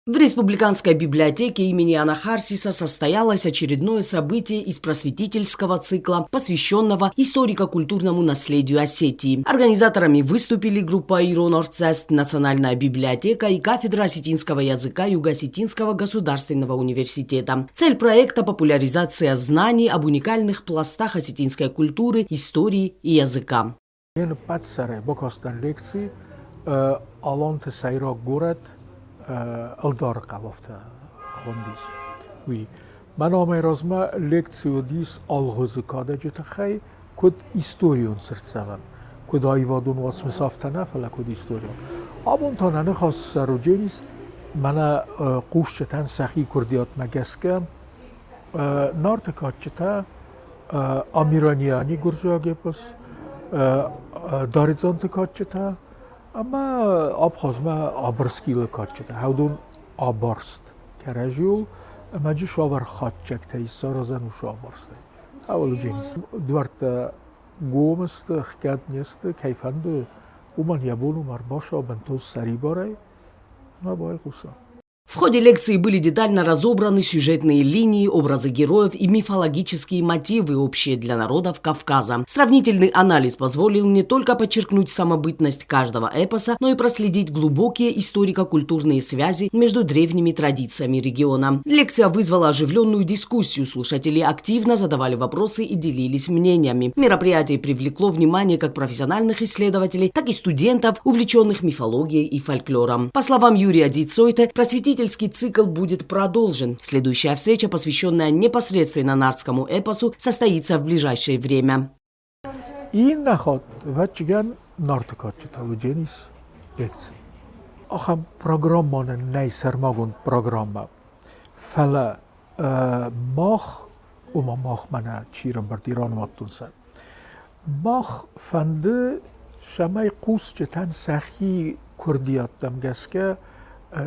В Республиканской библиотеке имени Анахарсиса состоялось очередное событие из просветительского цикла, посвященного историко-культурному наследию Осетии. Организаторами выступили группа «Ирон Орцест», Национальная библиотека и кафедра осетинского языка Юго-Осетинского государственного университета. Цель проекта – популяризация знаний об уникальных пластах осетинской культуры, истории и языка. Ппӕт лекци Аланты сӕйраг горӕт ӕлдары хъӕуӕфтӕ хуындис. Уый. Мӕн амӕй размӕ лекци уыдис Алгъуызы кадӕджы тыххӕй, куыд историон цыртдзӕвӕн, куыд аивадон уацмыс афтӕ нӕ, фӕлӕ куыд историон. Абон та нӕ ныхас сӕрудженис мӕнӕ хъусджытӕн сӕхи куырдиатмӕ гӕсгӕ Нарты кадджытӕ Амираниани гуырдзиаг эпос, Даредзанты кадджытӕ ӕмӕ Абхазмӕ Абырскилы кадджытӕ. Уыдон абарст кӕрӕдзиуыл ӕмӕ джы савӕр хатджӕгтӕ исаразӕн уыцы абарстӕй. Ауылдженис. Дуӕрттӕ гом сты, хгӕд не сты, кӕй фӕнды, уымӕн йӕ бон у ма ӕрбацӕуа бынтон сӕрибарӕй ӕмӕ байхъуса. В ходе лекции были детально разобраны сюжетные линии, образы героев и мифологические мотивы, общие для народов Кавказа. Сравнительный анализ позволил не только подчеркнуть самобытность каждого эпоса, но и проследить глубокие историко-культурные связи между древними традициями региона. Лекция вызвала оживленную дискуссию, слушатели активно задавали вопросы и делились мнениями. Мероприятие привлекло внимание как профессиональных исследователей, так и студентов, увлеченных мифологией и фольклором. По словам Юрия Дицойта, просветительский цикл будет продолжен. Следующая встреча, посвященная непосредственно нартскому эпосу, состоится в ближайшее время. Иннӕ хатт, ӕвӕццӕгӕн, Нарты кадджытӕ уыдзӕнис лекци. Ахӕм программӕ нын нӕй сӕрмагонд программӕ. Фӕлӕ мах, ома мах мӕнӕ чи рӕмбырд ирануаттонцӕ, мах фӕнды, цӕмӕй хъусджытӕн сӕхи курдиӕттӕм гӕсгӕ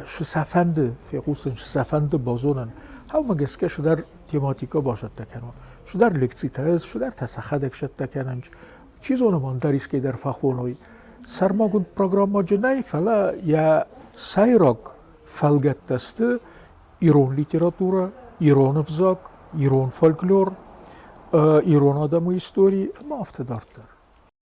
цы сӕ фӕнды фехъусын, цы сӕ фӕнды базонын, уымӕ гӕсгӕ цыдӕр тематикӕ бацӕттӕ кӕнон, цыдӕр лекцитӕ, цыдӕртӕ сӕхӕдӕг цӕттӕ кӕнынц. Чи зоны, ма ӕндӕр искӕй дӕр фӕхоной. Сӕрмагонд программӕджы нӕй, фӕлӕ йӕ сӕйраг фӕлгӕттӕ сты ирон литературӕ, ирон ӕвзаг, ирон фольклор, ирон адӕмы истори ӕмӕ афтӕ дарддӕр.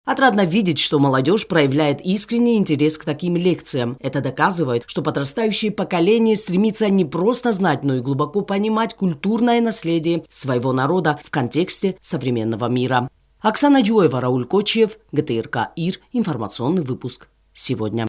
Отрадно видеть, что молодежь проявляет искренний интерес к таким лекциям. Это доказывает, что подрастающее поколение стремится не просто знать, но и глубоко понимать культурное наследие своего народа в контексте современного мира. Оксана Джуева, Рауль Кочиев, ГТРК «Ир», информационный выпуск. Сегодня.